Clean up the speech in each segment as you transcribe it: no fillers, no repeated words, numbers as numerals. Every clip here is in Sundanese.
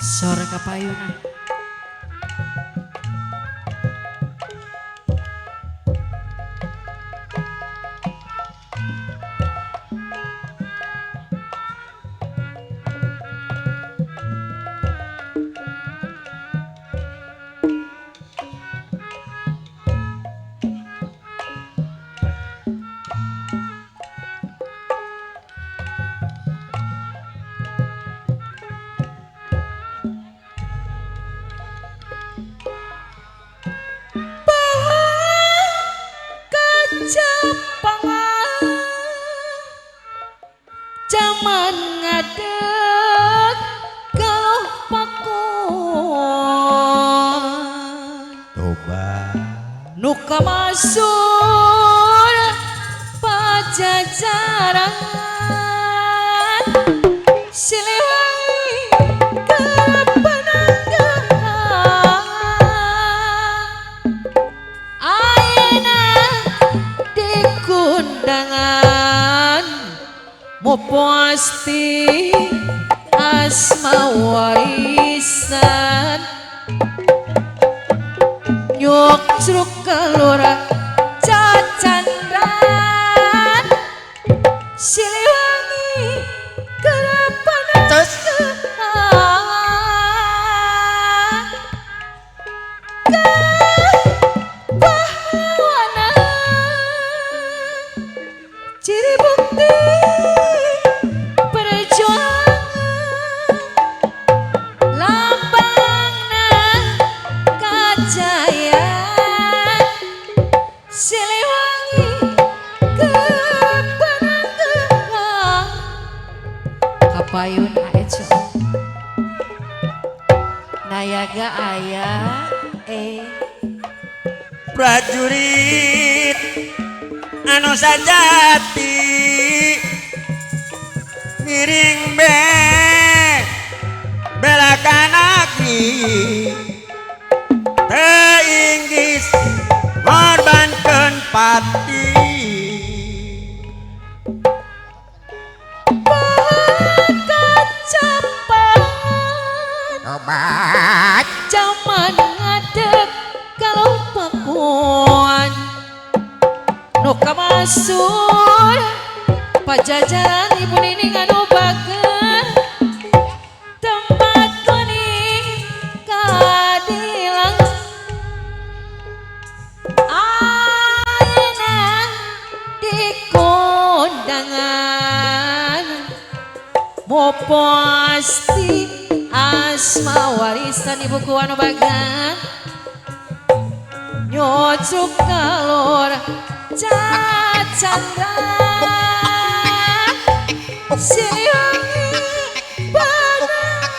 Sore kapayuna. Jaman ngadeg galuh pakuan toba nu kamasur pajajaran Siliwangi kapananggahan ayeuna dikundangan pasti asma warisan nyok ceruk kalora cacandran Siliwangi kerapanan kepahlawanan ciri bukti Siliwangi kepananggahan kapayun aeco nayaga aya prajurit anu sajati ngiring be bela kanagri teu inggis ngorbankeun pati kacapan obat jaman ngadeg kalau pakuan nu kamasur pajajaran ibu nining anu bager tempat kuning kadilang ayeuna dikondangan mo pasti asma warisan ibu ku anu bagan nyocuk kalor cacandran Siliwangi panang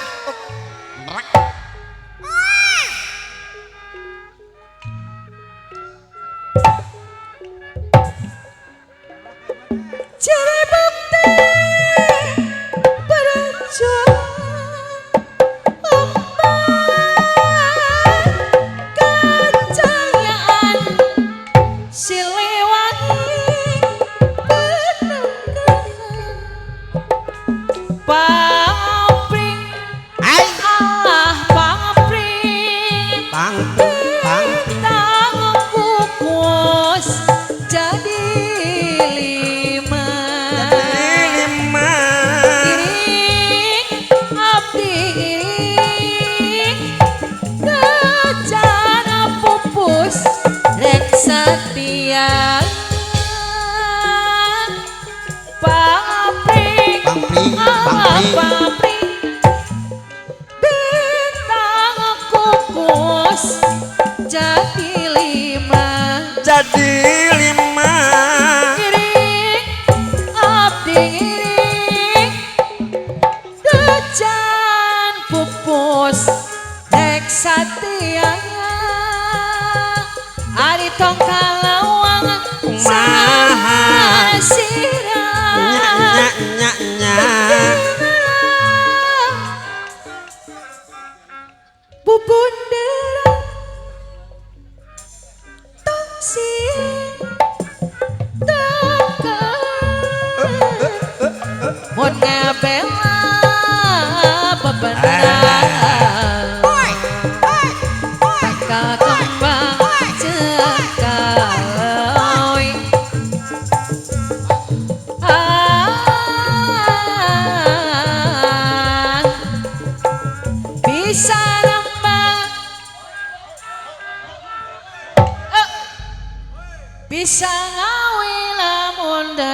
ciri bukti perjuangan lambang kejayaan Siliwangi penanggahan pangpring Allah pangpring bintang kukus jadi lima iring abdi iring kejana pupus rek satia pangpring Allah pangpring bintang kukus jadi lima jadi lima iring abdi iring dejan pupus rek satia ari tong kalawang kumaha sirah nya nya nya bubunderan tong sieun tangkal mun ngabela bebenar.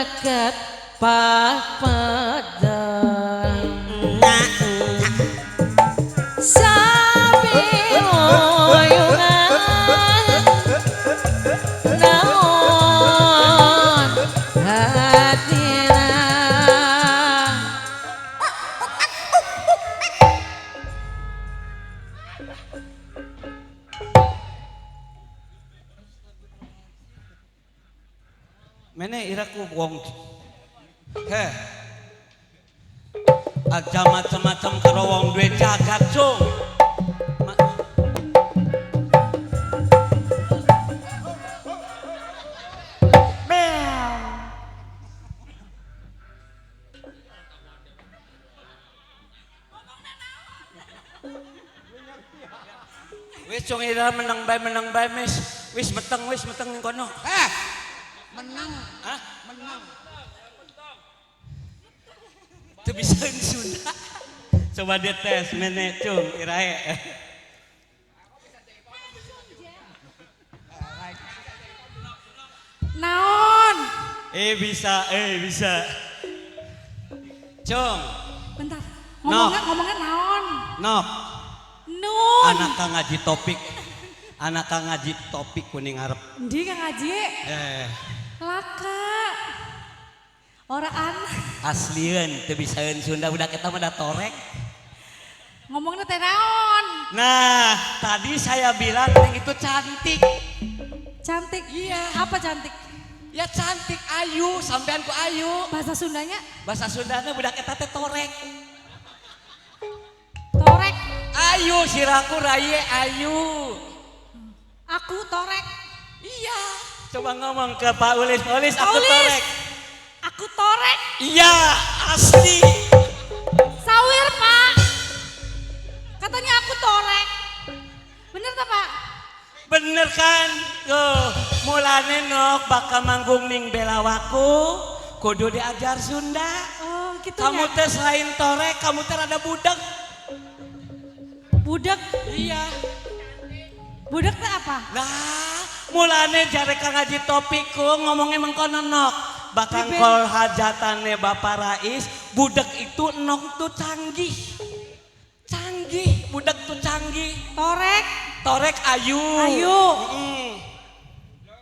Leket papadang Nya nya. Sapi hoyungan naon hatina. Mene iraku wong. Heh. Aja macam-macam karo wong duwe jagat, Cung. Wis Cung ira meneng bae wis. Wis meteng ning kono. Eh, menang. Hah? Menang. Teu bisa Sunda. Coba dites mene Cung irae. Naon? Bisa, bisa. Cung. Bentar. No. Ngomongnya naon? Nok. Nun. Anak kang ngaji topik. Anak kang ngaji topik kuning ngarep. Endi kang ngaji? Laka. Ora an. Aslieun teu bisaeun Sunda budak eta mah da torek. Ngomongnya teh naon? Nah, tadi saya bilang neng itu cantik. Cantik? Iya. Apa cantik? Ya cantik, ayu, sampean ku ayu. Bahasa Sundanya? Bahasa Sundanya budak eta teh torek. Torek. Ayu, siraku raye ayu. Aku torek. Iya. Coba ngomong ke Pak Ulis, Pak Ulis, aku Pak Ulis. torek. Aku torek. Iya, asli. Sawir, Pak. Katanya aku torek. Bener tak, Pak? Bener kan? Tuh, mulane nok bakal manggung ning Belawaku, kudu diajar Sunda. Oh, gitu Kamu ya. teh selain torek, kamu teh rada budak. Budak? Iya. Budak teh apa? Nah, mulane jare kang ngaji topiku ngomongnya mengkono nok. Bakal Priben. kol hajatane Bapak Rais, budak itu nok tuh canggih. Canggih, budak tuh canggih. Torek. Torek ayu. Ayu.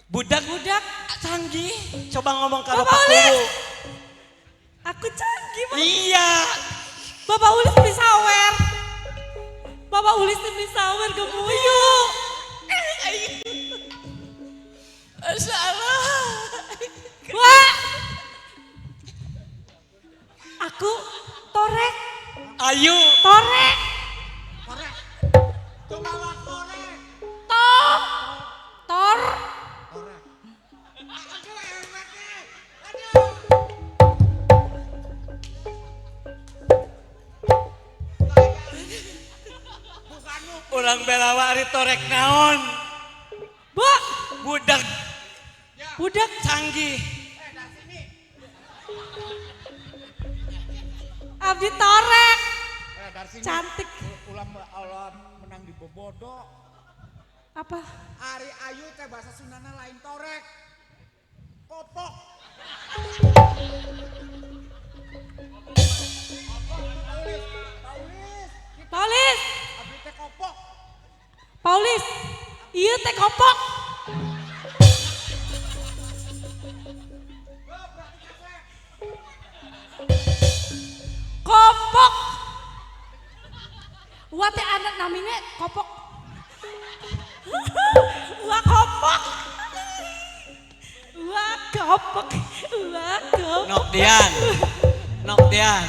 Budak. Budak. Canggih. Coba ngomong karo Bapak Pak Ulis. Guru. Aku canggih, Pak. Iya. Bapak Ulis beli sawer. Bapak Ulis beli sawer gemuyu. Salah. Wah. Aku torek. Ayu. Torek. Korek. Coba korek. Tor. Tor. Korek. Aduh, enaknya. Aduh. Bukan lu. Urang Belawa ari torek naon? Bu. Budak. Budak. Canggih. Abdi torek. Dari sini. Cantik. Ulah Allah menang di Bobodo. Apa? Ari ayu teh bahasa Sundana lain torek. Kopok. Paulis, Paulis. Paulis. Abdi teh kopok. Paulis. Iya teh kopok. Kopok. Wah teh anak namanya kopok. Wah kopok. Wah kopok. Wah kopok. Nok Dian. Nok Dian.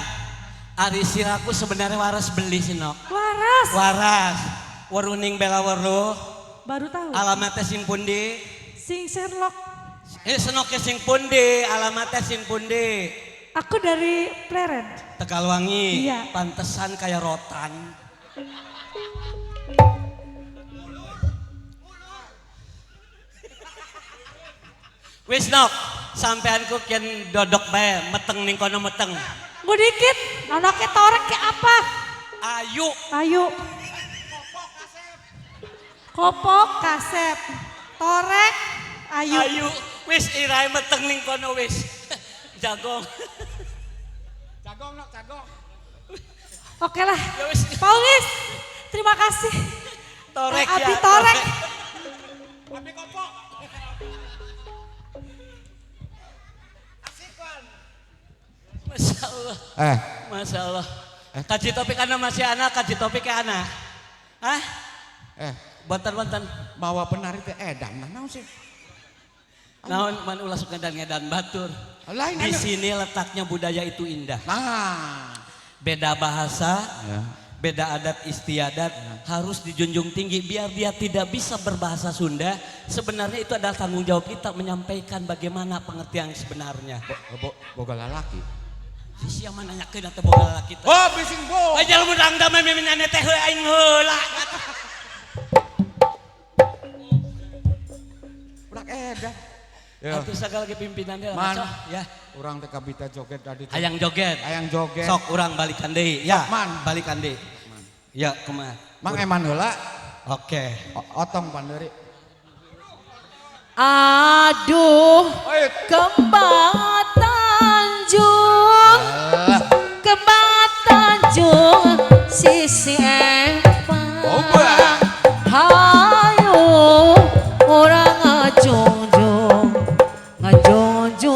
Ari siraku sebenarnya waras beli sih Nok. Waras. Waras. Weruning bela weruh. Baru tahu. Alamatnya sing pundi? Sing Sherlock. Senoke sing pundi? Alamatnya sing pundi? Aku dari Pleret. Tegalwangi. Iya. Pantesan kayak rotan. Wis Nok, sampeanku kian dodok bae, meteng ning kono meteng. Gue dikit, anaknya torek kayak apa? Ayu. Ayu. Kopok kasep. Torek ayu. Ayu. Wis irahe meteng ning kono wis. Jagong. Jagong nok, jagong. Oke lah. Ya wis. Pak Ulis, terima kasih. Torek Abi ya. torek. Abi kopok. Asikan. Masya Allah. Masya Allah. Kaji topik anak masih anak, kaji topik ke anak. Hah? Bantan-bantan. Mawa penari teh edan nah naon sih? Naon man ulah sok ngedan-ngedan batur. Lain Di anu. sini letaknya budaya itu indah. Nah. Beda bahasa, Ya. beda adat istiadat, harus dijunjung tinggi biar dia tidak bisa berbahasa Sunda. Sebenarnya itu adalah tanggung jawab kita menyampaikan bagaimana pengertian sebenarnya. Boga lalaki. Si siapa nanyakeun atuh boga lalaki teh. Oh, bising bo. Aja lamun rangda mah miminane teh heuh aing heula. Budak edan. Ya. Atuh sagala ge pimpinan deui Man. lah, ya. Urang teh kabita joget tadi. teh. Hayang joget. Hayang joget. Sok urang balikan deui. Ya, Man. balikan deui. Ya, kumaha? Mang eman heula. Oke. Otong panderi. Aduh, Ayo. kembang Tanjung, Alah. kembang Tanjung, sisi empat. Oba. Hayu, orang ngajungjung, ngajungjung,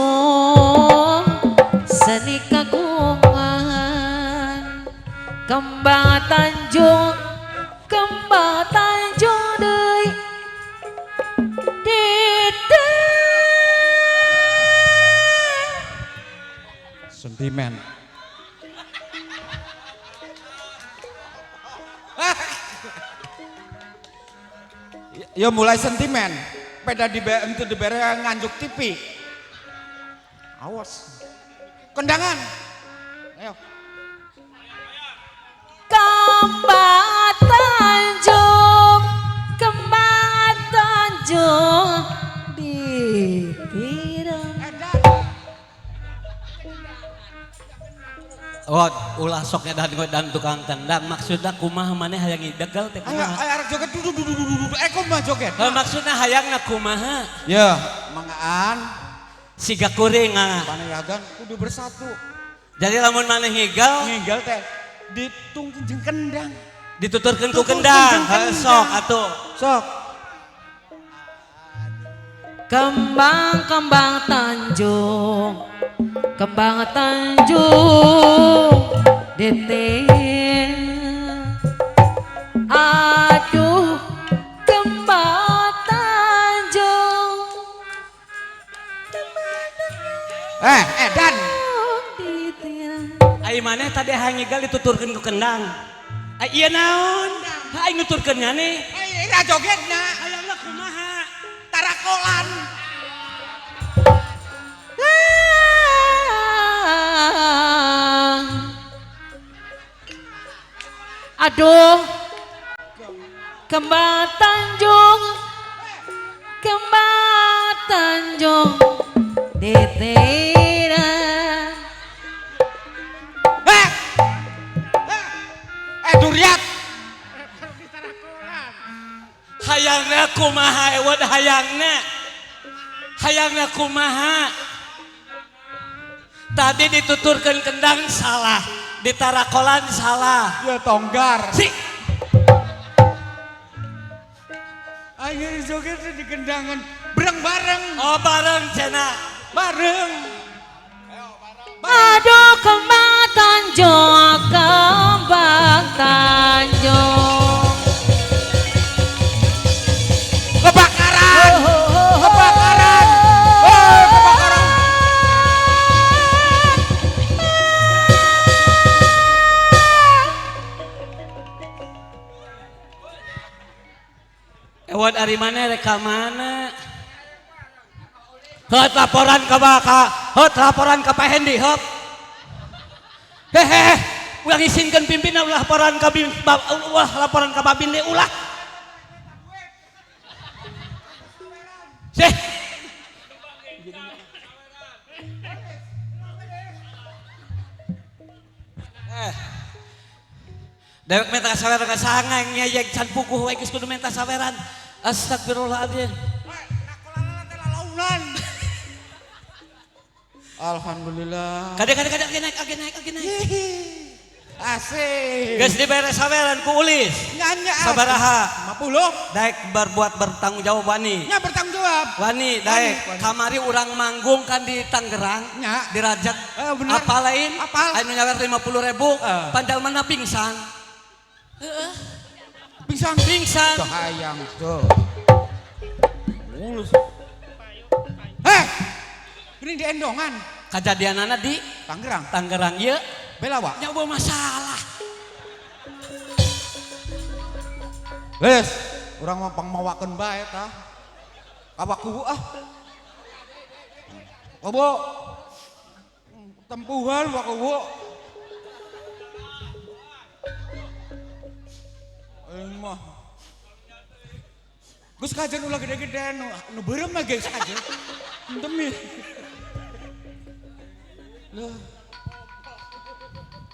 seni kagungan. Kembang Tanjung deui. Tite. Sentimen. Ya mulai sentimen. Peda di itu dibere nganjuk TV. Awas. Kendangan. Ayo. Kembang Tanjung, kembang Tanjung di Tirang. Edan. Oh, ulah sok edan dan tukang tendang. Maksudna kumaha maneh hayang ngidegal teh Ayo, kumaha? ayo arek joget dudu dudu dudu dudu. Eh kumaha joget? Heuh, maksudna hayangna kumaha? Ya, mangaan Siga kuring ah. paneyagan kudu bersatu. Jadi lamun maneh ngigal Ngigal teh ditungtung jeung kendang. dituturkeun ku Tuturkeun kendang. jeung Heuh, kendang. sok atuh. Sok. Kembang-kembang Tanjung, kembang Tanjung detail. Aduh, kembang Tanjung, kembang Edan. Tanjung detail. Ai maneh tadi hayang ngigal dituturkeun ku kendang. Ai ieu naon? Ha aing nuturkeun nya nih. Eh, ira jogetna. Hayangna kumaha? Tarakolan. Aduh, kembang Tanjung, kembang Tanjung, ditira. Eh. Duriat. Hayangna kumaha ewad hayangna. Hayangna kumaha? Tadi dituturkeun kendang salah, ditarakolan salah. Ya tonggar. Si Ayo joget di kendangan bareng-bareng. Oh bareng cenah. Bareng. Aduh, kembang Tanjung, kembang Tanjung. Kebakaran. Kebakaran. Oh, kebakaran. Ewad ari mana rek ka mana? Hot laporan ke baka, hot laporan ke Pak Hendi, hot. Hehehe, ulah ngisinkeun pimpinan ulah laporan ka bin, ulah laporan ka Babin deui ulah. Sih. Dewek minta saweran ka saha ngeyek can puguh wae geus kudu minta saweran. Astagfirullahaladzim. Tarakolan teh lalaunan. Alhamdulillah. Kade kade kade age naik age naik age naik. Asik. Geus dibere saweran ku Ulis. Nyanyi asik. Sabaraha? 50. Daek berbuat bertanggung jawab wani. Nya bertanggung jawab. Wani daek Wani. Kamari urang manggung kan di Tangerang. Nya. Di Rajak. Eh, bener. Apa lain? Apal. Anu nyawer 50.000. Eh. Padahal mana pingsan. Pingsan. Pingsan. Tuh hayang tuh. Mulus. Heh. Ini di endongan. Kajadianana di Tangerang. Tangerang ieu. Bela wa. Nya eueuh masalah. Les, urang mah pangmawakeun bae tah. Awak kubu ah. Kubu. Tempuhan wak kubu. Aing mah. Geus kajen ulah gede-gede nu beureum mah geus kajen. Demi. Lah.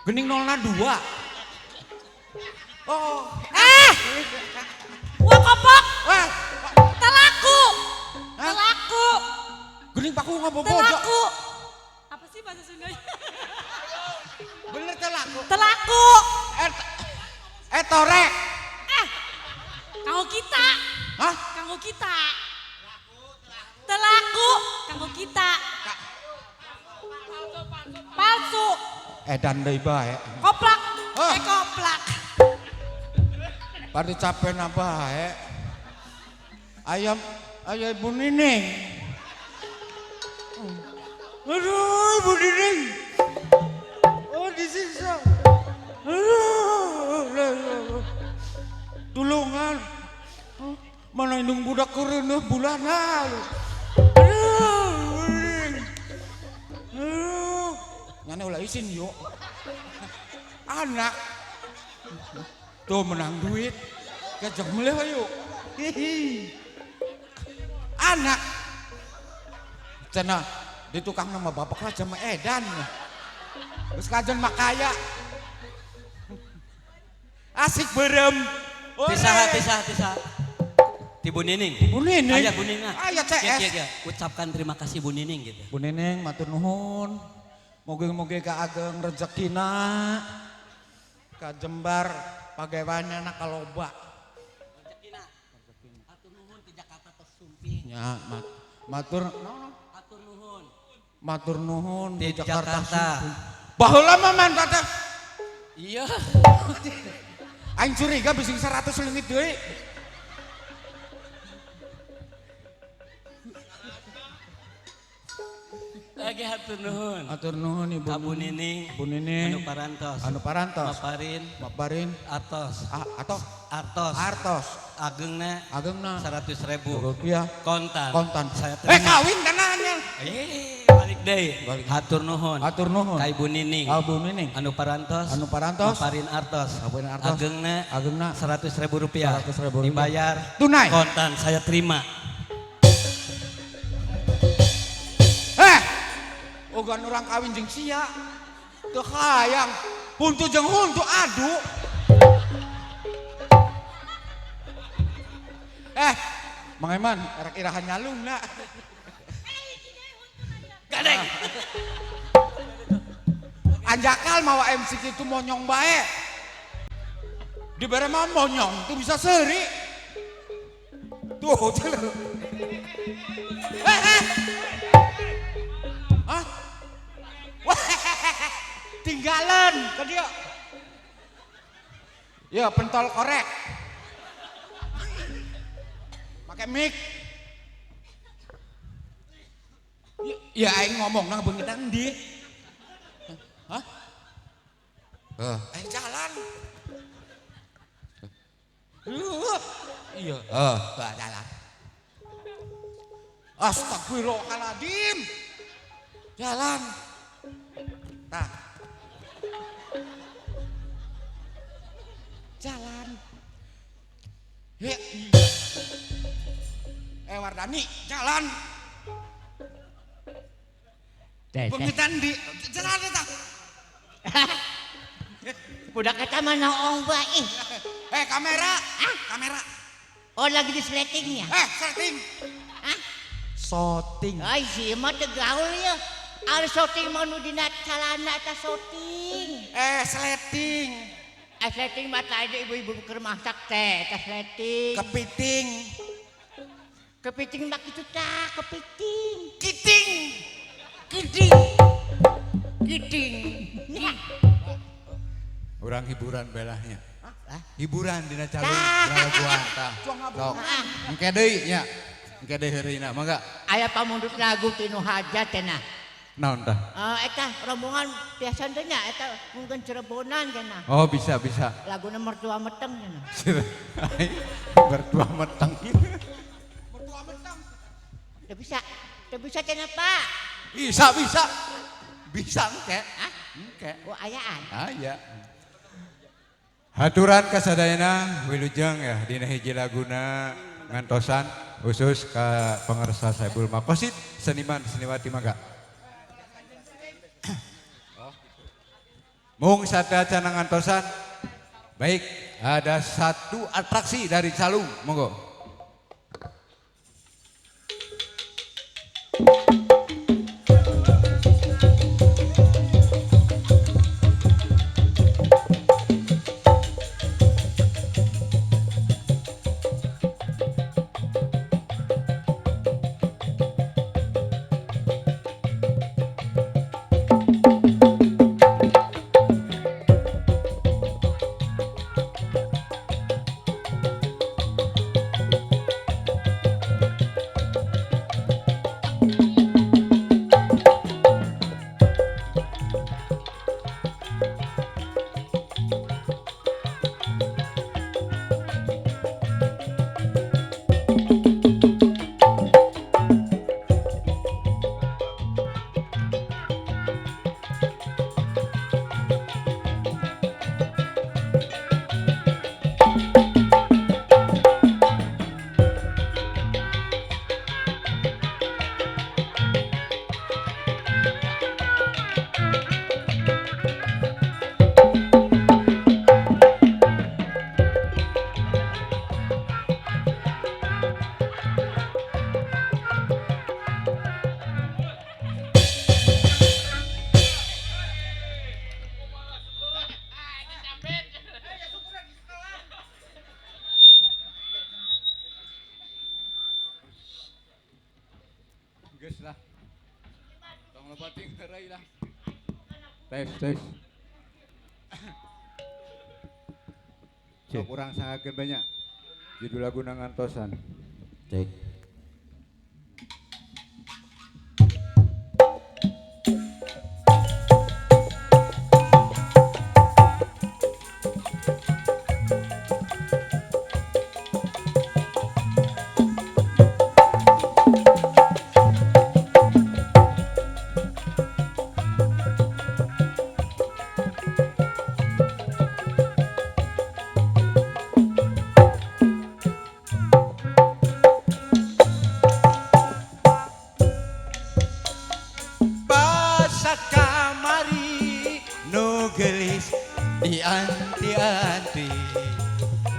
Gening 0 2. Oh. Eh! Wah kopok, Wah, telaku. Hah? Telaku. Gening paku ngabobodo. Telaku. Apa sih bahasa Sundanya? Bener telaku. Telaku. Eh, eh torek. Eh. Kanggo kita. Hah? Kanggo kita. Telaku kanggo kita. Palsu. Edan deui bae. Koplak. Ah. Eh koplak. Pari capek bae. Ayam ayam Ibu Nining. Aduh, Ibu Nining. Oh, disiksa. Aduh, aduh. Tulungan. Mana indung budak keureuneuh bulanan. Aduh, Ibu Nining. Aduh. Nyane ulah isin yuk. Anak. Tuh menang duit. Kejeng meleh ayo. Hihi. Anak. Cenah di tukang nama bapak lah sama edan. Terus kajen makaya. Asik berem. Tisaha tisaha tisaha. Ti Bu Nining. Bu Nining. Aya Bu Nining. Aya CS. Kia, kia, kia. Ucapkan terima kasih Bu Nining gitu. Bu Nining matur nuhun. Moga-moga kaageng rezekina. Kajembar pagaweanna kaloba. Rezekina. Hatur nuhun ti Jakarta tos sumping. Ya, matur naon? Hatur nuhun. Matur nuhun Di di Jakarta. Jakarta. Sumping. Baheula mah man teh. Iya. Aing curiga bising 100 leungit deui. Lagi hatur nuhun. Matur nuhun Ibu. Ka Bu Nining. Bu Nining. Anu parantos. Anu parantos. Maparin Maparin artos. Atau Artos. artos. Agengna Agengna 100.000. Rupiah. Kontan. Kontan. Saya Eh terima. kawin tanahnya. Eh, balik deui. Balik. Hatur nuhun. Hatur nuhun. Ka Ibu Nining. Ka Bu Nining. Anu parantos. Anu parantos. Maparin artos. Maparin artos. Agengna Agengna 100.000 rupiah. 100.000 rupiah. Dibayar. Tunai. Kontan saya terima. Eh. Ogan orang kawin jeung sia. Teu hayang. Huntu jeung huntu adu. Eh, Mang Eman, erek iraha nyalungna. Gadeng. Anjakal mawa MC itu monyong bae. Dibere mah monyong tuh bisa seri. Tuh, tuh. Eh, eh. Hah? Wah, tinggalan ke dia. Ya, pentol korek. Pakai mic. Ya, ya aing ngomong nang beungeut endi? Hah? Aing jalan. Iya, jalan. Astagfirullahaladzim. Jalan. Tah. Jalan. Ya. Eh Wardani, jalan. Beungeut endi? Jalan eta. Budak eta mah noong bae. Eh kamera, kamera. Oh lagi di sleting ya? Eh setting. Hah? Shooting. Ay si mah teu gaul ya. Ari syuting mah nu dina calana eta syuting. Eh, sleting. Eh, sleting mah tadi ibu-ibu keur masak teh, eta sleting. Kepiting. Kepiting mah kitu tah, kepiting. Kiting. Kiting. Kiting. Urang hiburan belahnya. Hah? Hiburan dina calon Tah. lalaguan tah. Sok. Engke deui nya. Engke deui heureuna mangga. Aya pamundut lagu tinu hajat teh nah. Naon tah? Eta rombongan biasa teh nya eta mungkin Cirebonan cenah. Oh bisa bisa. Laguna mertua meteng cenah. Mertua meteng. Mertua meteng. Teu bisa. Teu bisa cenah Pak. Bisa bisa. Bisa engke. Hah? Engke. Oh ayaan. Aya. Haturan kasadayana wilujeng ya dina hiji laguna ngantosan khusus ka pangarsa Saibul Maqasid seniman seniwati mangga. Mung sateuacan ngantosan. Baik, ada satu atraksi dari Calung, monggo. Geus lah. Tong loba ting heureuy lah. Tes tes. Sok urang sangakeun banyak. Judul lagu ngantosan. Cek. Basa kamari nu geulis dianti-anti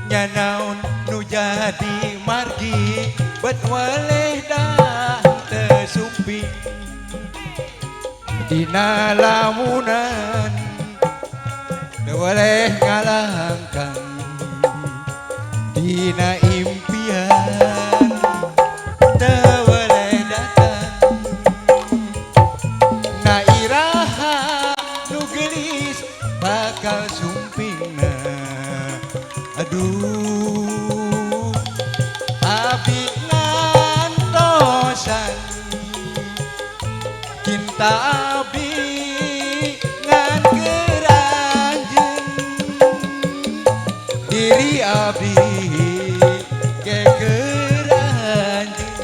nyanaon nu jadi margi bet waleh dah teu sumping dina lamunan teu boleh ngalangkang dina impian teu boleh datang na iraha nu geulis bakal sumpingna. Aduh abdi ngantosan cinta abdi ngan keur anjeun diri abdi ge keur anjeun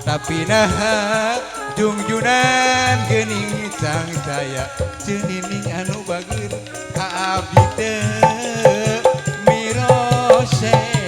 tapi naha jungjunan geuning cangcaya ceunining anu bageur ka abdi teu mirosea.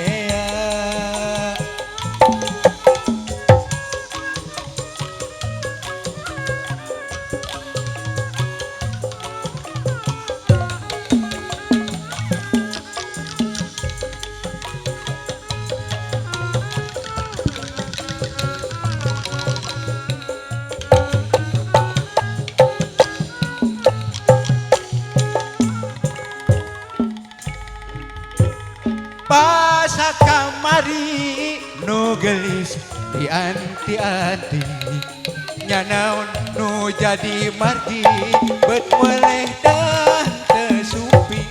Basa kamari nu gelis dianti-anti nyanaon nu jadi margi bet weleh dan tersuping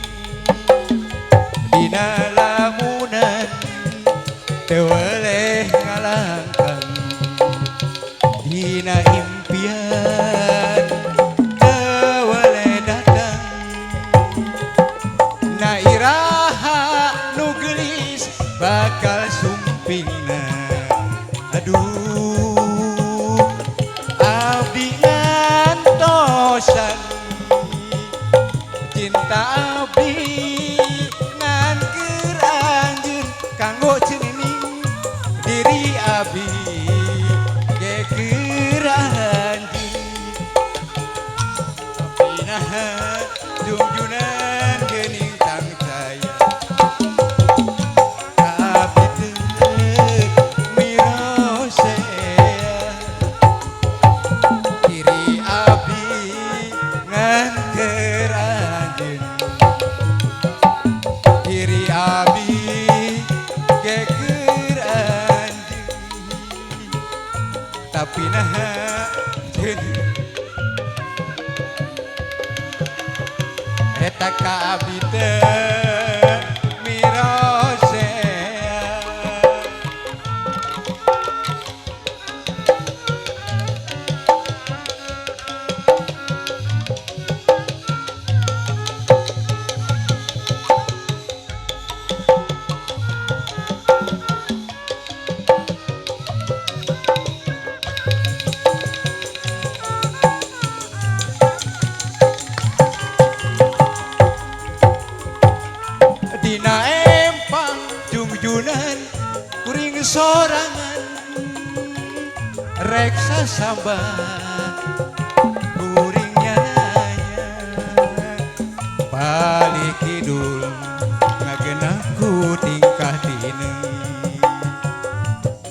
dina lamunan teu weleh ngalangkang dina impian teu weleh datang na iraha nu geulis bakal sumpingna aduh abdi ngantosan cinta abdi ngan keur anjeun kanggo cenining diri abdi ge keur anjeun tapi naha jungjunan geuning tangcaya ka abdi teu mirosea diri abdi ngan keur anjeun diri abdi ge keur anjeun tapi naha jeung eta ka abdi teu mirosea. Dina empang jungjunan kuring sorangan rek sasambat kuring nyananya balik kidul ngagenah ku tingkah tineng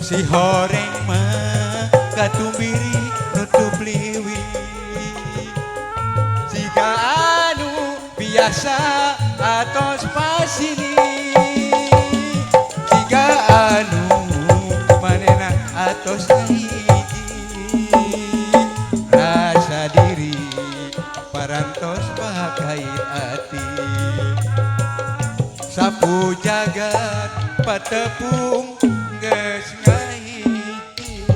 si horeng mah katumbiri nutup liwi jika anu biasa atos pasini jika anu manena atos hiji rasa diri parantos pakai ati sapu jagat patepung geus ngahiji.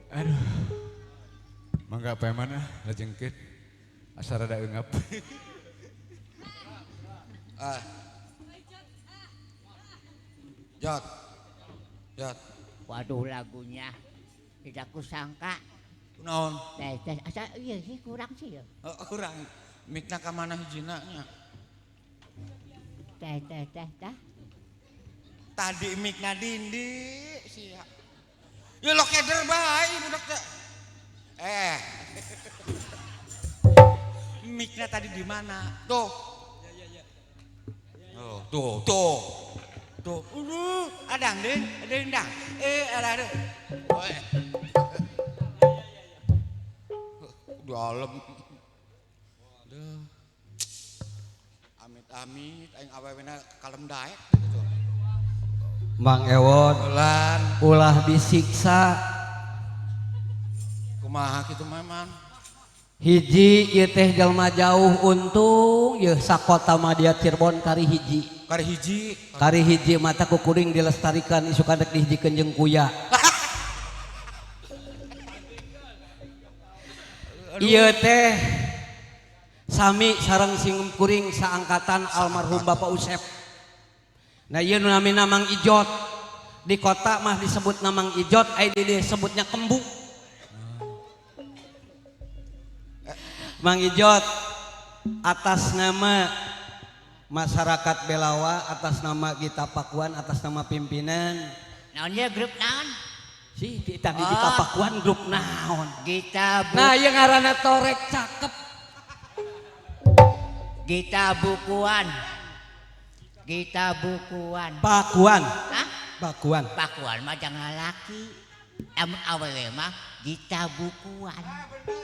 Aduh, mangga apa mana lajengkeun asa rada eungap. Ah. Jot. Jot. Waduh lagunya tidak kusangka. Kunaon? Teh teh asa iya sih kurang sih ya. Oh, kurang. Mikna ka mana hijina nya? Teh teh teh teh. Tadi mikna dindi sia. Ya lokeder bae budak teh. Eh. Mikna tadi di mana? Tuh. Oh, tuh, tuh. Tuh. Adang ding, ding dang. Eh, ada ada. Oh, eh. Dalam. Duh. Amit-amit aing awewena kalem daek gitu. Mang Ewon, Ulan ulah disiksa. Kumaha kitu mah, Man? Hiji ieu teh jelma jauh untung yeuh sakota Madya Cirebon kari hiji. Kari hiji. Kari hiji mata ku kuring dilestarikan isukan rek dihijikeun jeung kuya. Ieu teh sami sareng sing kuring saangkatan almarhum Bapak Usep. Nah ieu nu namina Mang Ijot. Di kota mah disebut Mang Ijot, ai di dieu sebutnya Kembu. Mang Ijot atas nama masyarakat Belawa, atas nama Gita Pakuan, atas nama pimpinan. Naon ieu grup naon? Sih, tadi Gita Pakuan grup naon? Gita Nah, ieu ngaranna torek cakep. Gita Bukuan. Gita Bukuan. Pakuan. Hah? Pakuan. Pakuan mah jangan lalaki. Amun awewe mah Gita Bukuan.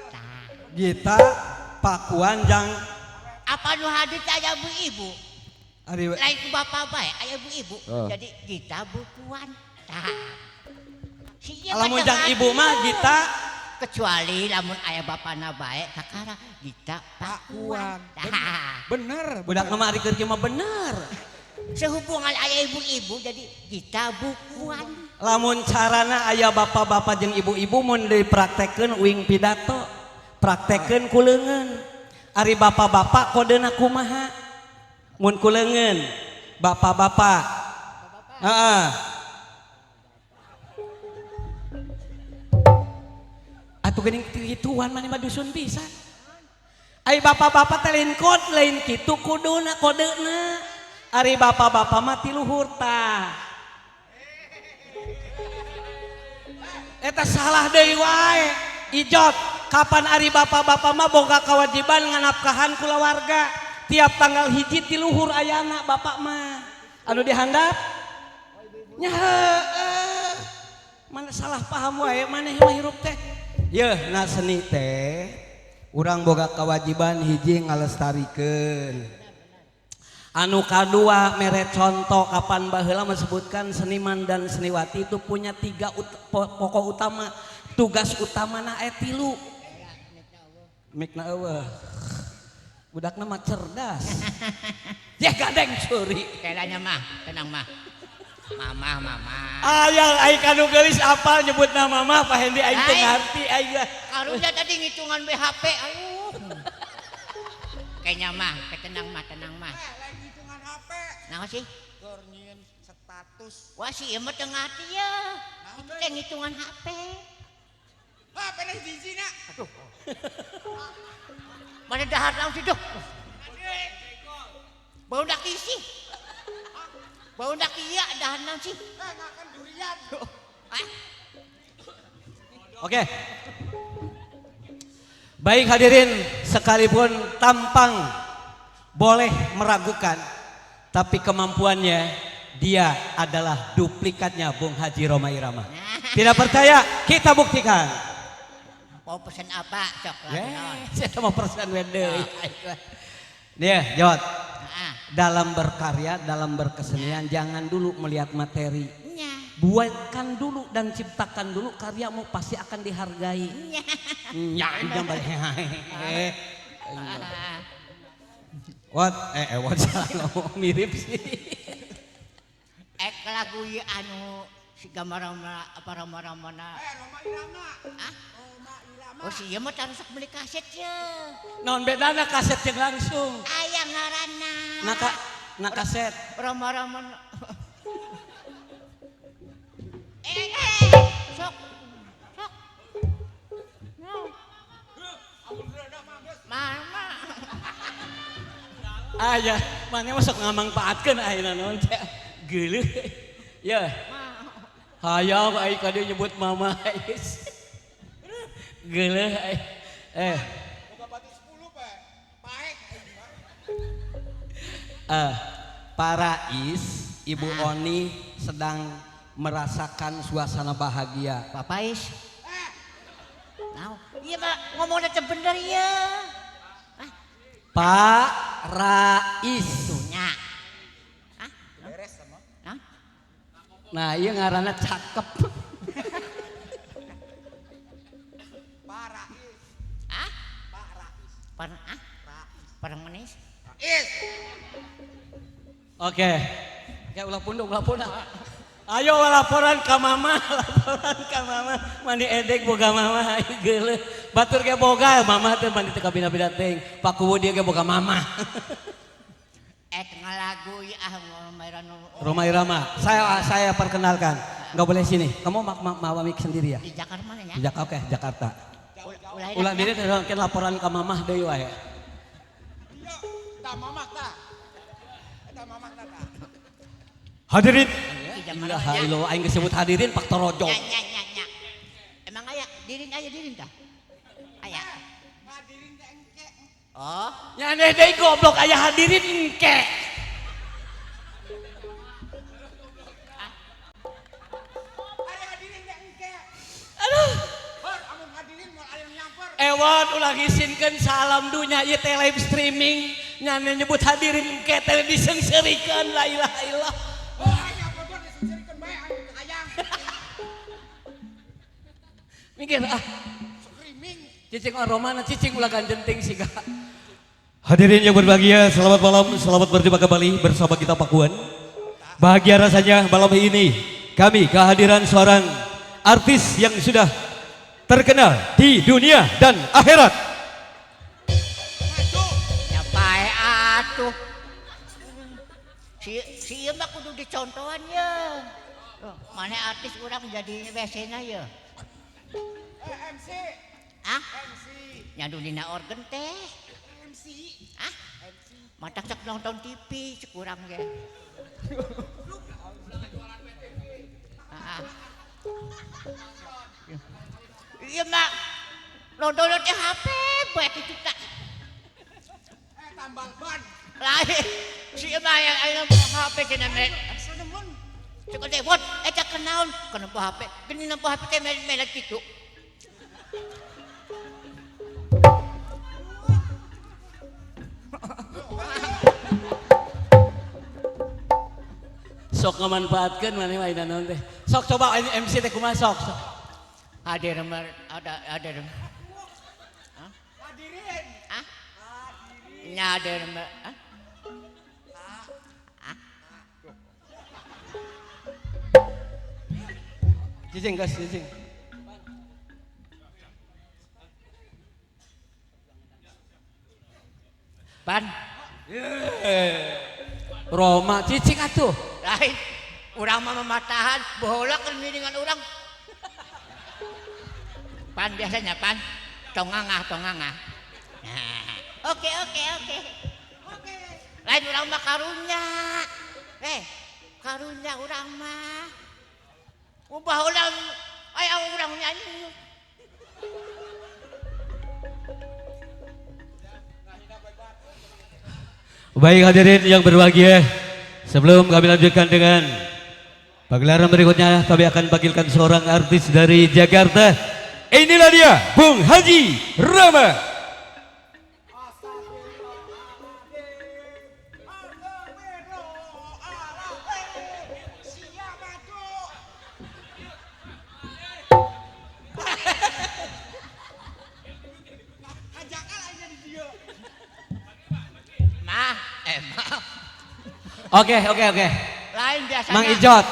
Tah. Gita Pakuan jang apa nu hadir teh aya bu ibu? Ari Lain ku bapak bae, aya ibu-ibu. Oh. Jadi Gita bukuan. Tah. Si ieu mah Lamun teu jang ngarti. ibu mah Gita Kecuali lamun aya bapana bae kakara Gita pakuan. Tah. Bener. Budak mah ari keur kieu mah bener. Sehubungan aya ibu-ibu jadi Gita bukuan. Lamun carana aya bapak-bapak jeung ibu-ibu mun dipraktekkeun uing pidato, praktekkeun ku leungeun. Ari bapak-bapak kodena kumaha? Mun ku leungeun bapak-bapak. Heeh. Atuh geuning gituan maneh mah dusun pisan. Ari bapak-bapak teh lain kod lain kitu kuduna kodena. Ari bapak-bapak mah ti luhur tah. Eta salah deui wae. Ijot, kapan ari bapak-bapak mah boga kewajiban nganapkahan kulawarga. Tiap tanggal hiji ti luhur ayana bapak mah. Anu dihandap? Nya heueuh. Mana salah paham wae maneh mah hirup teh. Yeuh, na seni teh urang boga kewajiban hiji ngalestarikeun. Anu kadua mere contoh kapan baheula disebutkan seniman dan seniwati itu punya tiga pokok utama, tugas utamana aya tilu. Mikna eueuh. Budakna mah cerdas. Yeh gandeng curi. Kayaknya mah, tenang mah. Mama, mama. Ayang aing kanu geulis apal nyebut nama mah Pak Hendi aing teu Ai. ngarti aing. Karunya tadi ngitungan BHP, aduh. Kayaknya mah, tenang mah, tenang mah. Lain hitungan HP. Naon sih? Keur nyieun status. Wah sih, ieu mah teu ngarti ya. Itu teh ngitungan HP. HP na hiji-hijina. Aduh. Mana dahar naon sih duh? Bau dak isi. Bau dak iya dahar naon sih? Ngakan durian. Ah, Oke. Baik hadirin, sekalipun tampang boleh meragukan, tapi kemampuannya dia adalah duplikatnya Bung Haji Rhoma Irama. Tidak percaya? Kita buktikan. Mau pesen apa? Sok lagu naon? Saya mau pesan deui. Dia, Jod. Heeh. Dalam berkarya, dalam berkesenian, jangan dulu melihat materi. Nya. Buatkan dulu dan ciptakan dulu karyamu pasti akan dihargai. Nya. Nya, jangan balik. What? What salah ngomong mirip sih. Ek lagu ieu anu si gambar apa Rhoma-Rhomana. Rhoma Irama. Ah? Rhoma Irama. Oh si ieu mah taruh sok beli kaset ye. Non bedana kaset jeung langsung. Aya ngaranna. Na kaset. Rhoma-Rhoma. Sok. Sok. No. Mama. Aya, mana masuk ngamangpaatkeun ayeuna naon teh. Geuleuh. Ya. Hayang aing ka dieu nyebut mama. Geuleuh aing. Boga batu 10 Pak. Paek aing mah. Para Is, Ibu Oni sedang merasakan suasana bahagia. Bapak Is. Nah, iya Pak, ngomongnya teh bener ya. Ah, Pak Rais. nya. Ah, Beres sama. nah. Nah, iya ngaranna cakep. Pak Rais. Ah, Pak Rais. parang ah, parang manis. Is. Oke. Oke, ulah pundung, ulah pundung. Ayo laporan ka mama, laporan ka mama. Mani edek boga mama, ayo geuleuh. Batur ge boga, mama teh mani teu kabina-bina teuing. Pak Kuwu dia ge boga mama. Eh, ngalagu ya ah ngomong Rhoma Irama, saya perkenalkan. Nggak boleh sini. Kamu mawa mic sendiri ya? Di Jakarta mana ya? Di Jakarta, oke, Jakarta. Ulah Ulah diri teh laporan ka mamah deui wae. Iya, tah mamak tah. Eta mamak tah tah. Hadirin. Di Jakarta Ilaha ya. illallah aing disebut hadirin Pak Torojo. Nya nya nya nya. Emang aya dirin aya dirin tah? Aya. Hadirin teh engke. Oh, Nya aneh deui goblok aya hadirin engke. Aya hadirin teh engke. Aduh. Hor, amun hadirin moal aya nu nyamper. Ewan ulah ngisinkeun salam dunya ieu teh live streaming Nyane nyebut hadirin engke teh diseungseurikeun la ilaha illallah. Oh, aya bodoh diseungseurikeun bae aing hayang. Mikir ah. Screaming. Cicing oromana cicing ulah ganjenting siga. Hadirin yang berbahagia, selamat malam, selamat berjumpa kembali bersama kita Pakuan. Bahagia rasanya malam ini kami kehadiran seorang artis yang sudah terkenal di dunia dan akhirat. Maju. Nya pae atuh. Si si ieu mah kudu dicontohan ye. Mana artis urang jadi WC-na ye. Eh, MC. Ah, MC. nya dina organ teh. MC. Ah, matak cek nonton TV cek urang ge. Ah. Ieu mah nonton teh HP bae kitu tah. Eh, tambal ban. Lain si ieu mah aya aya HP cenah mere. Senemun. Cek teh wot eta kenaon kana HP. Geuning nempo HP teh mere kitu. Sok ngamanfaatkeun maneh mah ayeuna naon teh. Sok coba ini MC teh kumaha sok. Sok. Hadir ada hadir. Hah? Hadirin. Hah? Nya hadir ah? Cicing gas cicing. Pan Roma cicing atuh. lain urang mah mematahan baheula keur miringan urang. Pan biasanya pan tongangah tongangah. Nah, oke oke oke. Oke. Lain urang mah karunya. Eh, karunya urang mah. Baheula aya urang nyanyi. Baik hadirin yang berbahagia, sebelum kami lanjutkan dengan pagelaran berikutnya, kami akan panggilkan seorang artis dari Jakarta. Inilah dia, Bung Haji Rama. Astagfirullahaladzim. Siap atuh. Hajakal aing di dieu. Mah, eh mah. Oke oke oke. Lain biasanya. Mang Ijot.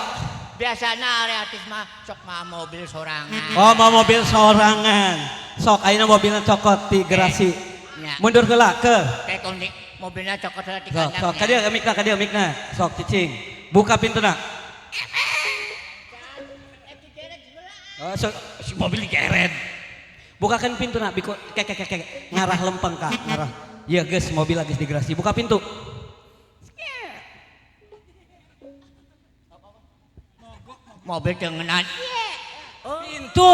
Biasana ari artis mah sok mah mobil sorangan. Oh mau mobil sorangan. Sok ayeuna mobilna cokot di gerasi. Nya. Mundur heula ke. Kayak kondi mobilnya cokot heula di Sok kandang. sok ka dieu mikna ka dieu mikna. Sok cicing. Buka pintuna. Oh, sok si mobil digeret. Bukakan pintuna biko ke ke ke ke ngarah lempeng ka ngarah. Iya geus mobil geus digerasi. Buka pintu. Mobil dengenan. Pintu.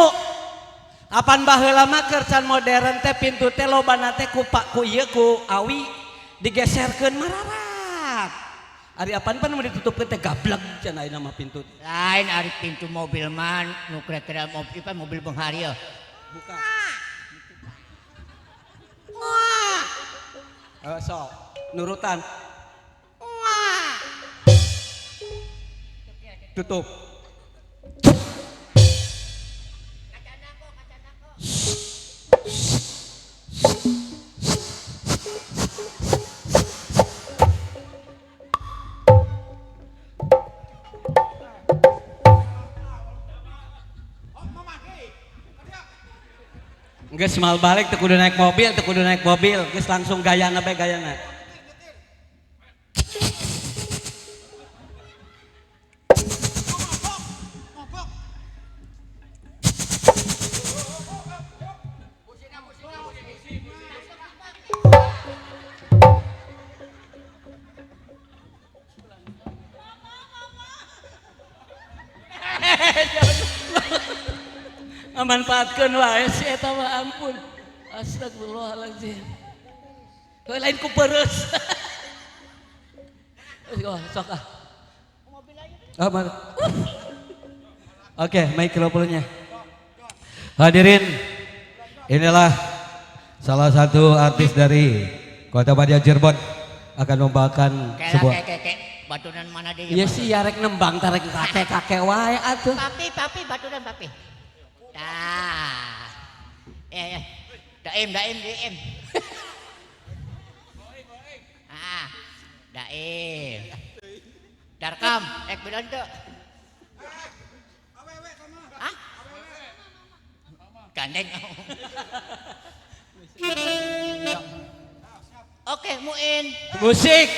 Apan baheula mah keur can modern teh pintu teh lobana teh ku pak ku ieu ku awi digeserkeun mararat. Ari apan pan mun ditutupkeun teh gableg cenah ayeuna mah pintu. Lain ari pintu mobil mah nu kira-kira mobil apa mobil beunghar ieu. Buka. Oh, sok nurutan. Tutup. Oh, mama hei. Ka dieu. Geus mal balik teu kudu naik mobil, teu kudu naik mobil, geus langsung gayana bae gayana. Mabok. Mabok. Ngamanfaatkeun wae si eta mah ampun. Astagfirullahaladzim. Heuh lain ku pereus. Oh, sok ah. Oh, Oke, mikrofonnya. Hadirin, inilah salah satu artis dari Kota Madia Cirebon. akan membawakan sebuah Keke baturan mana deui? Iya sih ya rek nembang tarek kakek-kakek wae atuh. Papi, papi baturan papi. Tah. Daim, daim, daim. Ah, daim. Darkam, ek bilang tuh. Hah? Gandeng. Oke, Muin. Musik.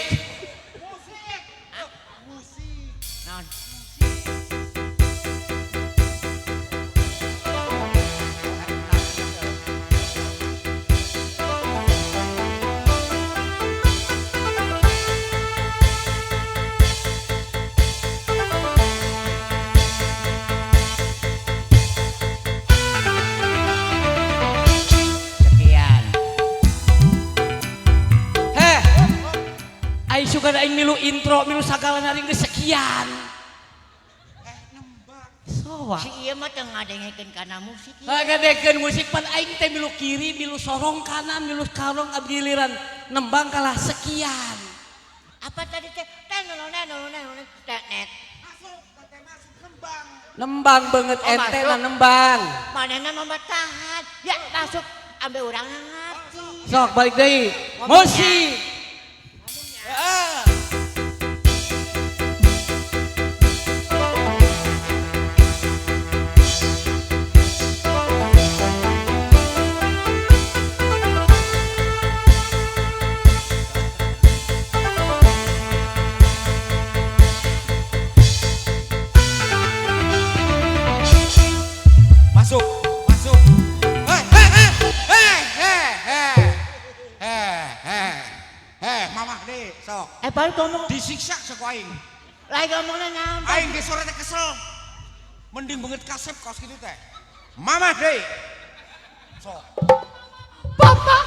Musik. Non. Sekian. Heh. Ai suka aing milu intro milu sagala naring geus sekian. Soa. Si ieu mah teu ngadengekeun kana musik. Ieu. Ngadengekeun musik pan aing teh milu kiri, milu sorong kanan, milu karong abdi giliran nembang kalah sekian. Apa tadi teh? Net. Masuk, teh masuk nembang. Nembang banget Oh, ente masuk. lah nembang. Manehna mah tahan. Ya masuk ambe urang ngarti. Sok balik deui. Musik. Masuk, masuk. Hei, hei, hei, hei, hei, hei, hei, hei, mamah deh, sok. Baru ngomong Disiksa sok aing. lagi ngomongna naon? Aing ge sore teh kesel. Mending banget kasep kaos kitu teh. Mamah deh. Sok. Bapak.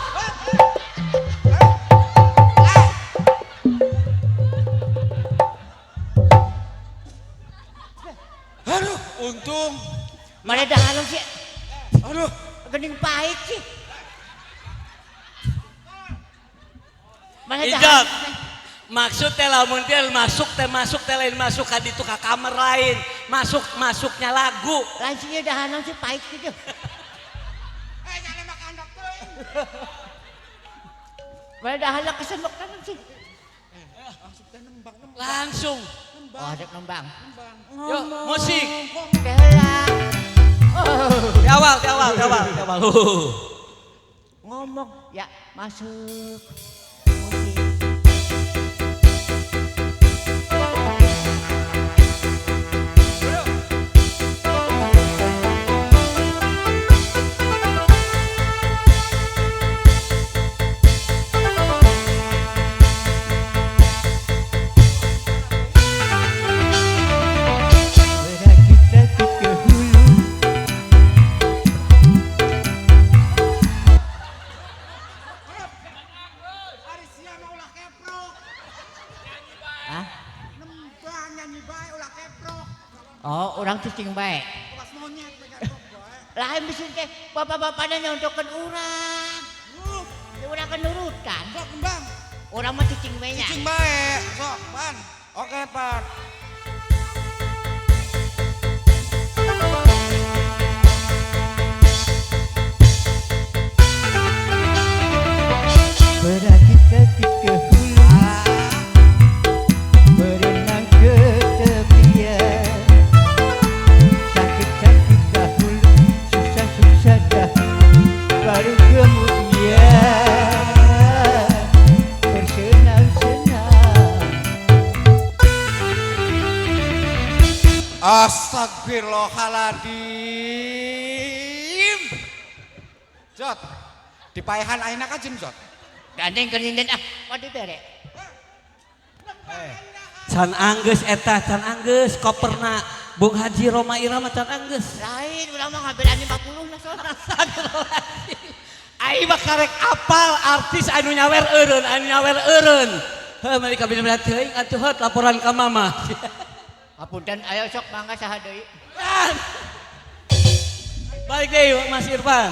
Aduh, untung. Mana dah halus sih? Aduh, Gening pahit sih. Mana dah Ijab. halus? Maksud teh lamun teh masuk teh lain masuk ka ditu ka kamar lain. Masuk masuknya lagu. Lain sih dah halus sih pahit gitu. Jangan makan dokter. Mana dah halus kesemek kan sih. Masuk teh nembang, nembang. Langsung. Oh, ada nembang. Yuk, musik. Teh heula. Oh. Di awal, di awal, di awal, di awal. Ngomong ya masuk. Musik. Berakit-rakit ke hulu. Ari sia mah ulah keprok. Hah? Nembang nyanyi bae ulah keprok. Oh, orang cicing bae. Awas monyet we keprok bae. Lain bisa teh bapak-bapaknya nyontokeun urang. Urang kan nurutan. Sok nembang. Urang mah cicing bae nya. Cicing bae. Sok, pan. Oke, pan. Berakit-rakit ke hulu, berenang ke tepian. Sakit-sakit dahulu, susah-susah dahulu, baru kemudian bersenang-senang. Astagfirullahaladzim. Jot, dipaehan ayeuna kajen, Jot. Gandeng keninden ah, waduh bere. Can anggeus eta, can anggeus koperna Bung Haji Rhoma Irama can anggeus. Lain, urang mah ngabelaan 50 lah soalnya. Aing mah karek apal artis anu nyawer eureun, anu nyawer eureun. Heuh mari kabeh berat teuing atuh heut laporan ka mama. Hapunten ayo sok mangga saha deui. Balik deui Mas Irfan.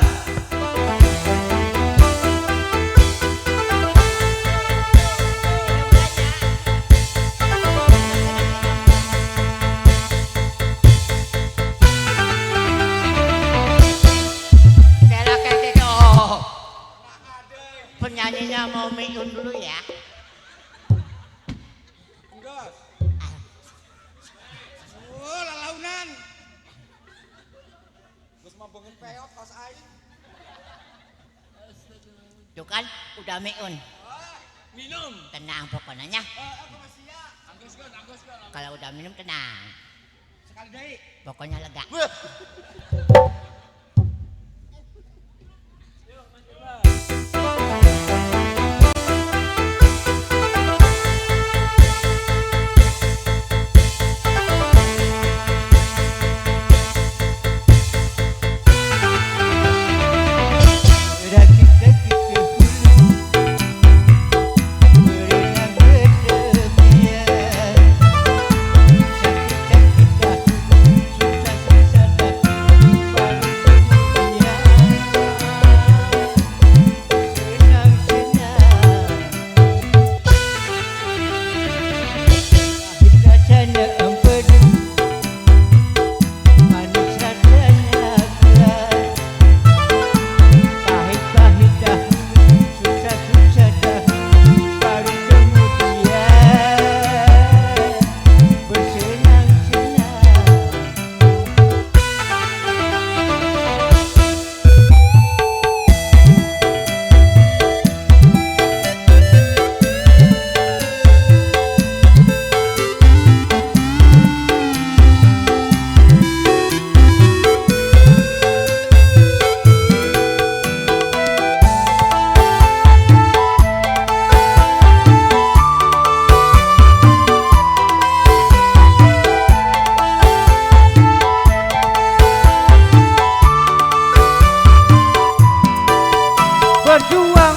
minum dulu ya. Enggak. Oh, lalaunan. Geus mabongeun peot kos aing. Tuh kan udah meun. Minum. Tenang pokoknya. Kalau udah minum tenang. Sekali deui. Pokoknya lega. Berjuang,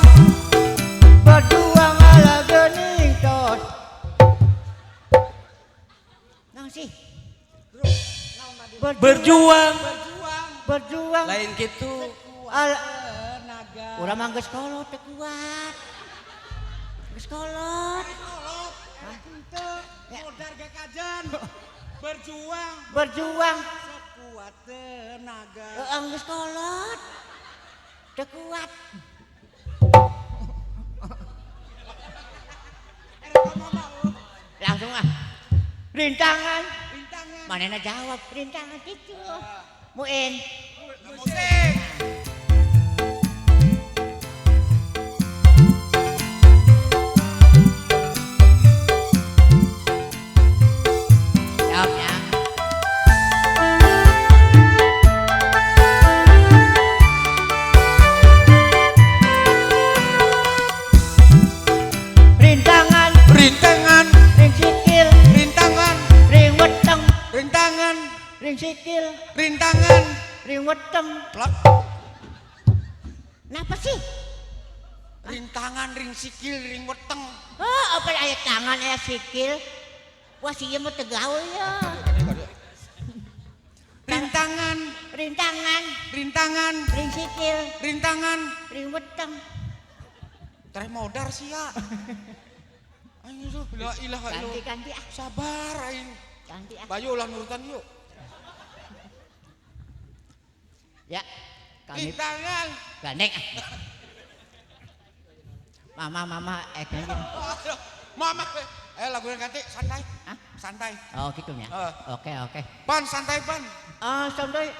berjuang ala gening tos. Nang sih. Berjuang, berjuang. Lain gitu. Ala naga. Urang mah geus kolot teu kuat. Geus kolot. Henteu, modar ge kajen. Berjuang, berjuang sekuat tenaga. Heeh, geus kolot. Teu kuat. Langsung ah. Rintangan. Rintangan. Manehna jawab rintangan gitu. Muin. Musik. Jawab ya. Rintangan, Rintangan, ring sikil, rintangan, ring weteng, rintangan, ring sikil, rintangan, ring weteng. Plak. Napa sih? Rintangan, ring sikil, ring weteng. Oh, apa aya tangan aya sikil? Wah, si ieu mah teu gaul ya. Rintangan, Rintangan, rintangan, ring sikil, rintangan. ring weteng. Tereh modar sia. Aing tuh la ilaha illallah. Ganti-ganti ah, Sabar aing. ganti ah. Bayu ulah nurutan yuk. Ya, kami Rintangan. gandeng ah. Mama, mama, ganti. Aduh, Mama, lagunya ganti santai. Hah? Santai. Oh, gitu ya. Eh. Oke, oke. Pan santai pan. Ah, santai.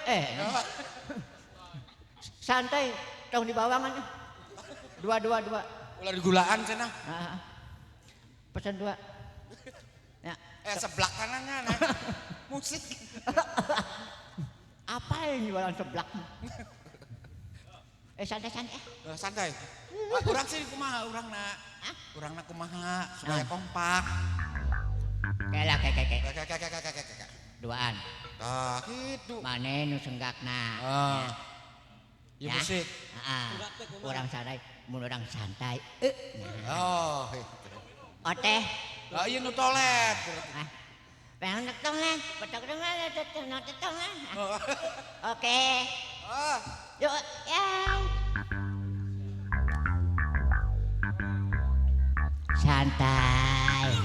Santai, tong di bawangan. Dua, dua, dua. Ulah digulaan cenah. Ah, ah. Pesan dua. Ya. Seblak kanannya nah. Musik. Apa yang jualan seblak? Santai, santai. Santai. Urang sih kumaha urangna. Hah? Urangna kumaha supaya Nah. kompak. Kayak lah, kayak, kayak, kayak. Kayak kayak kayak kayak kayak. Duaan. Tah gitu. Mane nu senggakna. Ah. Ya. Ya musik. Heeh. Urang santai, mun urang santai. Oh, gitu. Oteh. Lah ieu nu tolet. Ah. Pengen tongan, petok tongan, petok tongan. Oke. Ah. Yuk, ya. Santai.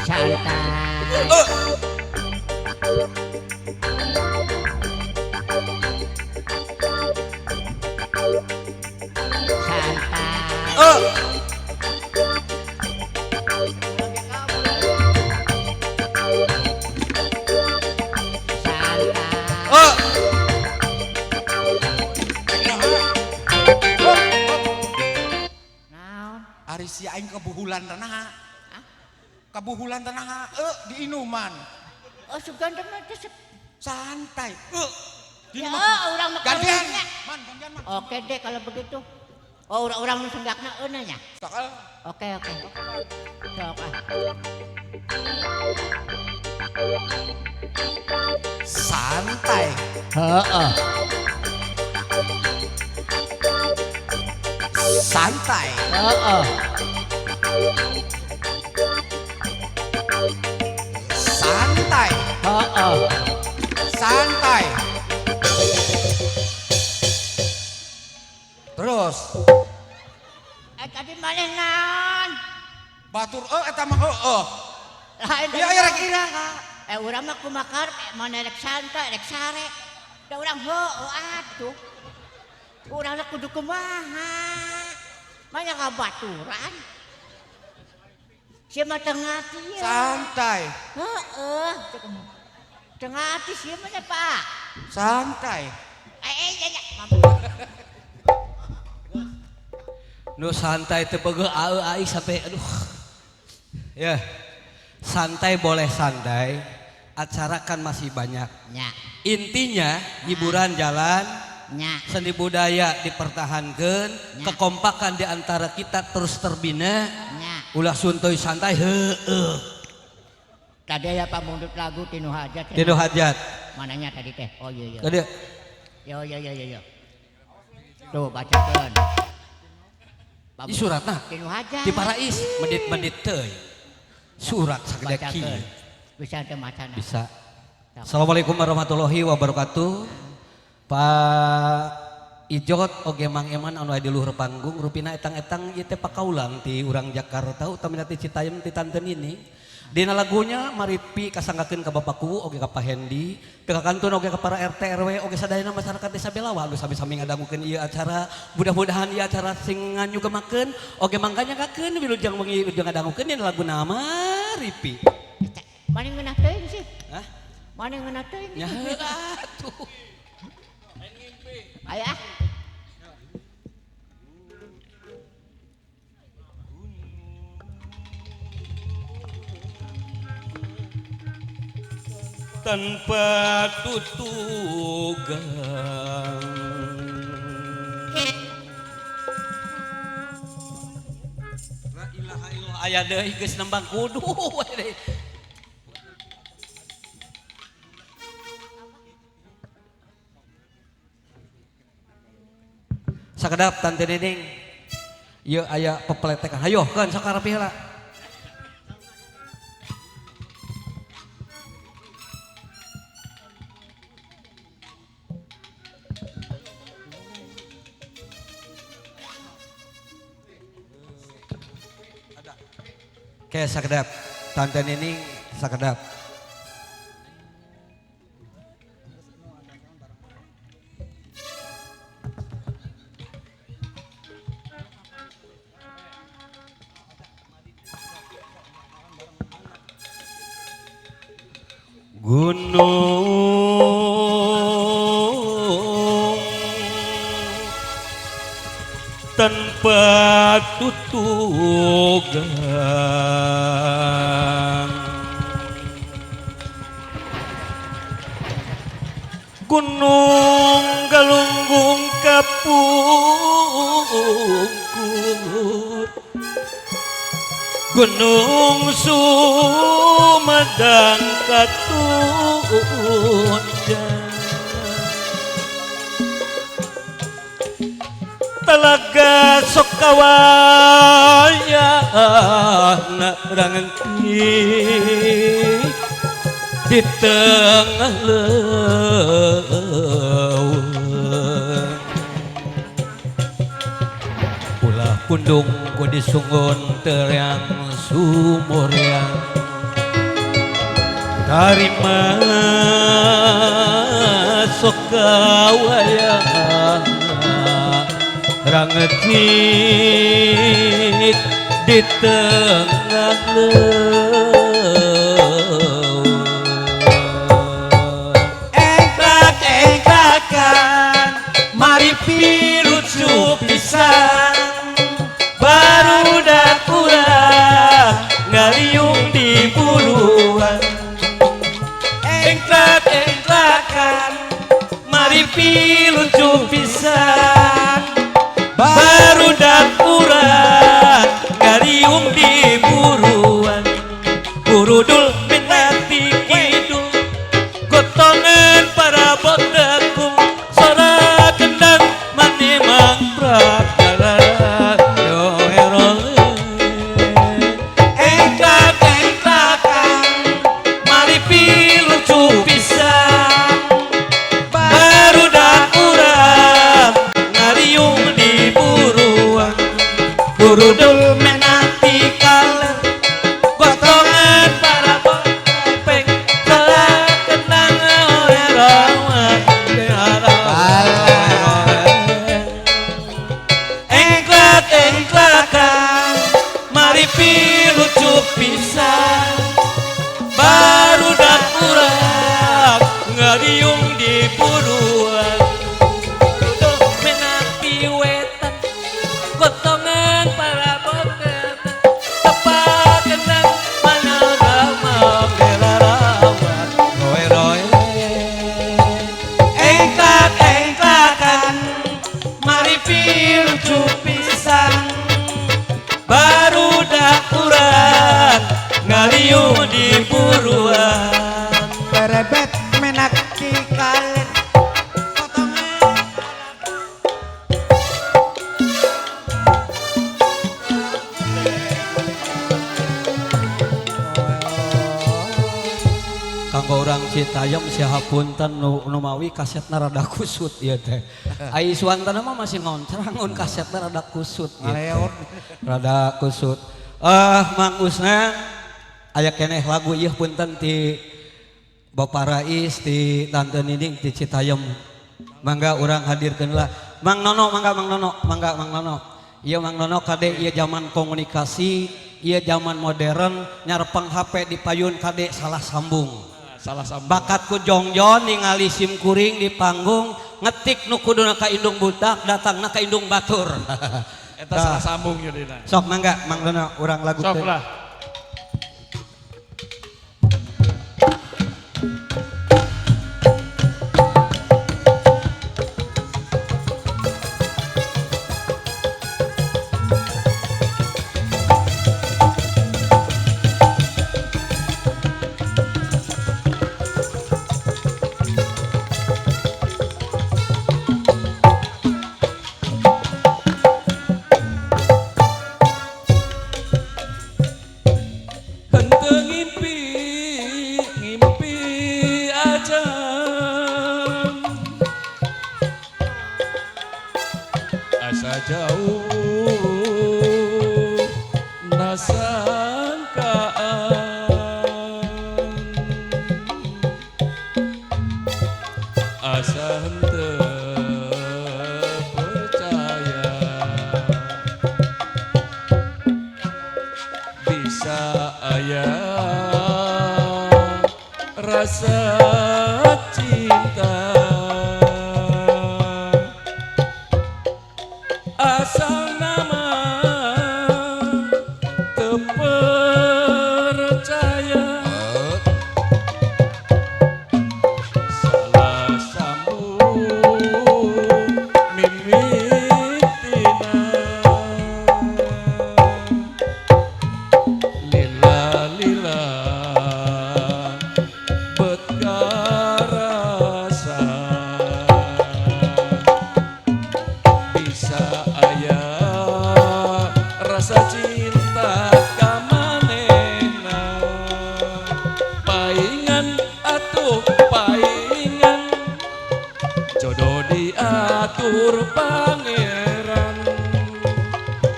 Santai. Santai. Ari si aing kebuhulan tanaha. Kebuhulan tanaha diinuman. Oh sugan teh mah teh santai. Ya, urang mah gantian. Man, gantian man. Oke deh kalau begitu. Oh, urang nu senggakna eunah nya. Sok. Oke, oke. Sok ah. Santai. Heeh. Santai. Heeh. Santai. Heeh. Santai. Terus. Tadi maneh naon? Batur eta mah heueuh. Lain Ieu aya rek iraha. Urang mah kumaha maneh rek santai rek sare. Da urang heueuh atuh. Urang kudu kumaha? Banyak kabaturan. Sia mah teu ngarti ye. Santai. Heeh. Teu ngarti sia mah Pak. Santai. Ya, ya. Nu santai teu peugeuh aeu ai sampai aduh. Ya. Santai boleh santai, acara kan masih banyak. Nya. Intinya hiburan jalan. Nya. Seni budaya dipertahankan, nya. Kekompakan di antara kita terus terbina. Nya. Ulah suntuy santai heueuh. Tadi ya Pak mundut lagu Tinu Hajat. Tinu Hajat. Mananya tadi teh? Oh iya iya. Tadi. Yo yo yo yo yo. Tuh bacakeun. Ih suratna. Tinu Hajat. Di Parais medit-medit teuy. Surat sagede kieu. Bisa teu macana? Bisa. Assalamualaikum warahmatullahi wabarakatuh. Pak Ijot oge Mang Eman anu aya di luhur panggung rupina etang-etang ieu teh pakaulang ti urang Jakarta utamina ti Citayam ti Tante Nini. Dina lagunya maripi kasanggakeun ka Bapak Kuwu oge ka Pak Hendi, ka kantun oge ka para RT RW oge sadayana masyarakat Desa Belawa anu sami-sami ngadangukeun ieu acara. Mudah-mudahan ieu acara sing nganyugemakeun oge mangkanyanggakeun wilujeng wengi wilujeng ngadangukeun dina laguna Maripi. Mana ngeunah teuing sih? Hah? Mana ngeunah teuing? Nya heueuh atuh. Ayo ah. Tanpa tutugan la ilaha illallah aya deui geus nembang kudu we. Sakedap Tante Nining ieu aya pepeletekan hayoh keun sok rapi heula. Oke sakedap Tante Nining sakedap. Gunung tanpa tutugan Gunung Galunggung kapungkur Gunung Sumedang katundang Talaga Sokawaya rangenti di tengah leuweung Ulah pundung ku disunggun terang sumuriang. Tarima sok kawayang rangecik di tengah leuweung. Engklak-engklakan mari pilucu pisan barudak urang ngariung di buruan. Engklak-engklakan mari pilucu pisan barudak urang ngariung di buruan. Burudul minati kidul gotongan para botekung sora kendang mani mangprak engklak-engklakan mari pilucu pisan barudak urang ngariung di buruan. Burudul menanti kaler gotongan para botepeng sora kendang rawan. Engklak-engklakan mari pilucu pisan barudak urang ngariung di buruan. Burudul menanti wetan gotongan para botet tepak kendang mana ramang rawan roe roe. Engklak-engklakan mari pilucu pisan barudak urang ngariung di buruan. Berebet menak ti kaler potongan. Kanggo urang Citayam siahapunten nu mawi kasetna rada kusut ieu teh. Ai suantana mah masih ngoncrang mun kasetna rada kusut ieu teh. Rada kusut. Mang Usna aya keneh lagu ieu punten ti Bapak Rais ti Tante Nining ti Citayam. Mangga urang hadirkeun lah. Mang Nono mangga Mang Nono, mangga Mang Nono. Ieu Mang Nono kade ieu zaman komunikasi, ieu zaman modern, nyarpeng HP di payun kade salah sambung. Salah sambung. Bakatku jongjon ningali sim kuring di panggung ngetik nu kuduna ka indung budak datangna ka indung batur. Eta salah sambung jadina. Sok mangga Mang Nono urang lagu Sok lah.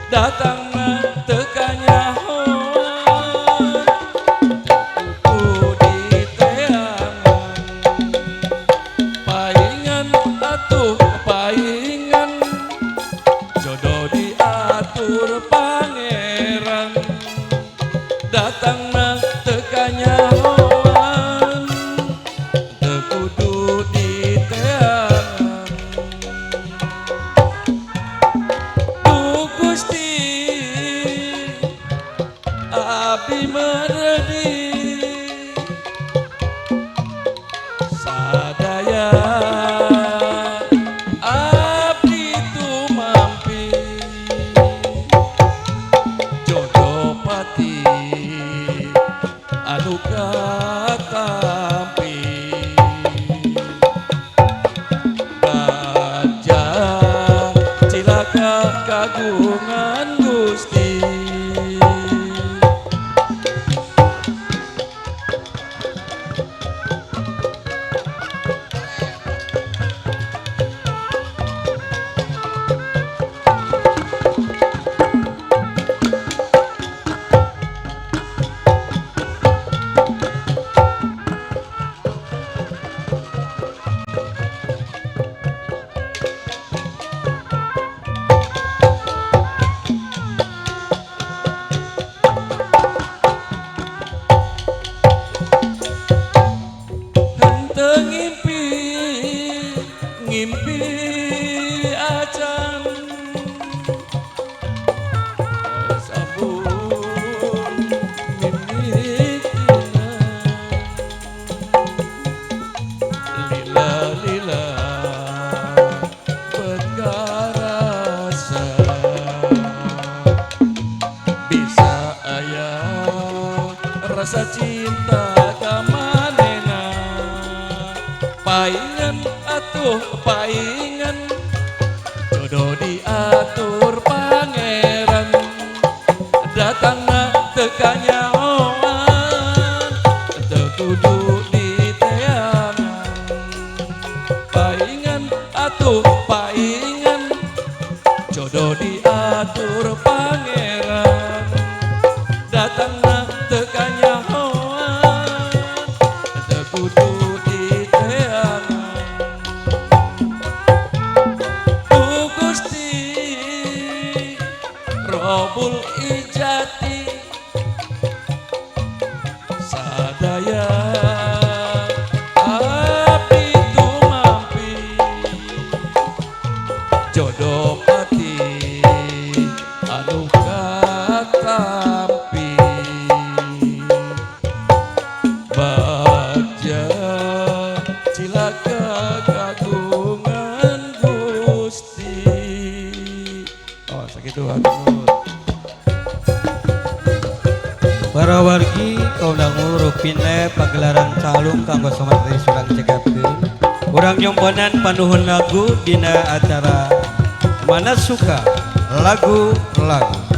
Datang tekanya hoa, ku di Paingan atuh paingan, jodoh diatur pangeran, datangna teu kanyahoan, teu kudu diteangan. Paingan atuh paingan, jodoh diatur pangeran, datangna teu kanyahoan, teu kudu diteangan. Ku Gusti Robul Ijati sadaya abdi tumampi, jodoh pati anu katampi, bagja cilaka kagungan Gusti. Oh, sakitu hatur. Para wargi kaula rupina pagelaran calung kanggo samateri surang cekapkeun. Urang nyomponan panuhun lagu dina acara Mana Suka Lagu-Lagu.